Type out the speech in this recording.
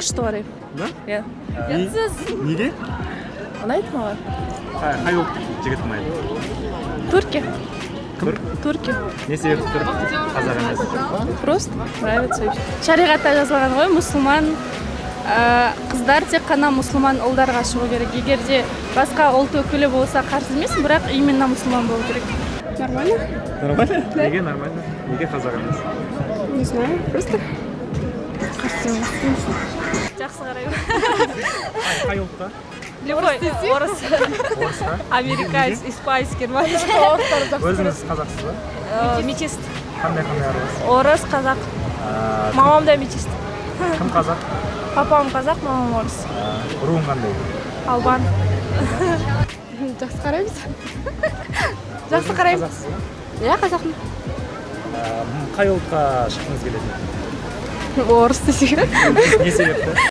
Күшті қараймын. Да? Иә. Неге? Ұнайды маған. Қай ұлт жігіт ұнайды? Турки. Кім? Турки. Не себепті түрік, қазақ емес? Просто нравится и всё. Шариғатта жазылған ғой, мұсылман қыздар тек қана мұсылман ұлдарға шығу керек. Егер де басқа ұлт өкілі болса, қарсы емеспін, бірақ именно мұсылман болу керек. Нормально? Нормально. Неге нормально? Неге қазақ емес? Не знаю, просто қарсы емеспін. Жақсы қараймын. Қай ұлтқа? Любой орыс. Орысқа. Американец, испанец, германец. Өзіңіз қазақсыз ба? Метис. Қандай аралас? Орыс, қазақ. Мамам да метис. Кім қазақ? Папам қазақ, мамам орыс. Руың қандай? Албан. Жақсы қараймыз. Жақсы қараймын. Қазақсыз ба? Иә, қазақпын. Қай ұлтқа шыққыңыз келеді? Орыс десең. Не себепті?